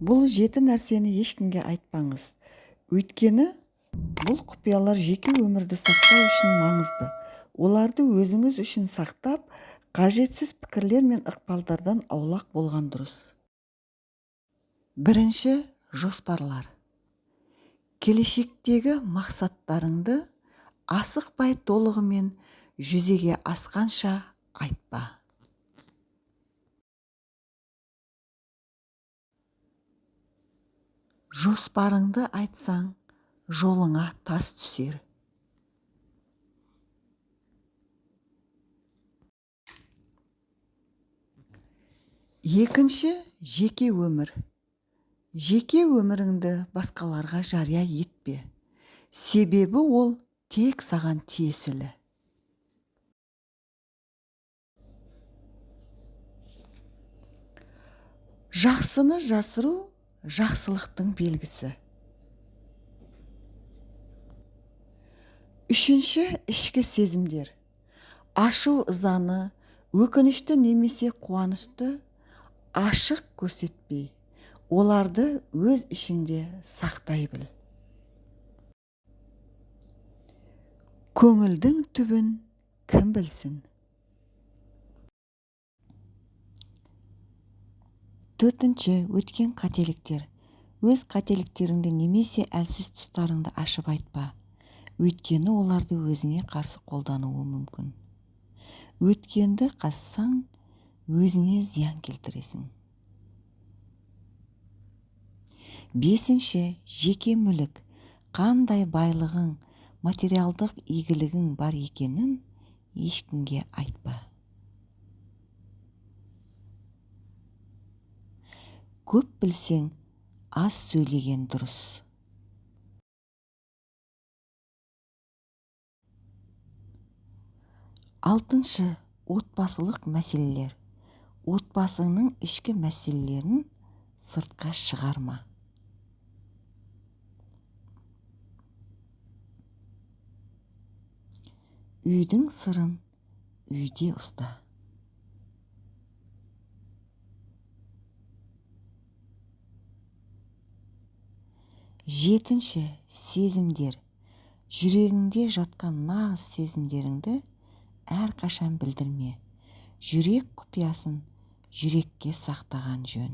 Бұл 7 нәрсені ешкімге айтпаңыз. Өйткені бұл құпиялар жеке өмірді сақтау үшін маңызды. Оларды өзіңіз үшін сақтап, қажетсіз пікірлер мен ықпалдардан аулақ болған дұрыс. Бірінші, жоспарлар. Келешектегі мақсаттарыңды асықпай толығымен жүзеге асқанша айтпа. Жоспарыңды айтсаң, жолыңа тас түсер. Екінші, жеке өмір. Жеке өміріңді басқаларға жария етпе. Себебі ол тек саған тиесілі. Жақсыны жасыру жақсылықтың белгісі. Үшінші, ішкі сезімдер. Ашу ызаны, өкінішті немесе қуанышты ашық көрсетпей, оларды өз ішіңде сақтай біл. Көңілдің түбін кім білсін? Төртінші, өткен қателіктер. Өз қателіктеріңді немесе әлсіз тұстарыңды ашып айтпа. Өйткені оларды өзіңе қарсы қолдануы мүмкін. Өткенді қазсаң, өзіңе зиян келтіресің. Бесінші, жеке мүлік. Қандай байлығың, материалдық игілігің бар екенін ешкімге айтпа. Көп білсең, аз сөйлеген дұрыс. Алтыншы, отбасылық мәселелер. Отбасыңның ішкі мәселелерін сыртқа шығарма. Үйдің сырын үйде ұста. Жетінші, сезімдер. Жүрегіңде жатқан нағыз сезімдеріңді әрқашан білдірме. Жүрек құпиясын жүрекке сақтаған жөн.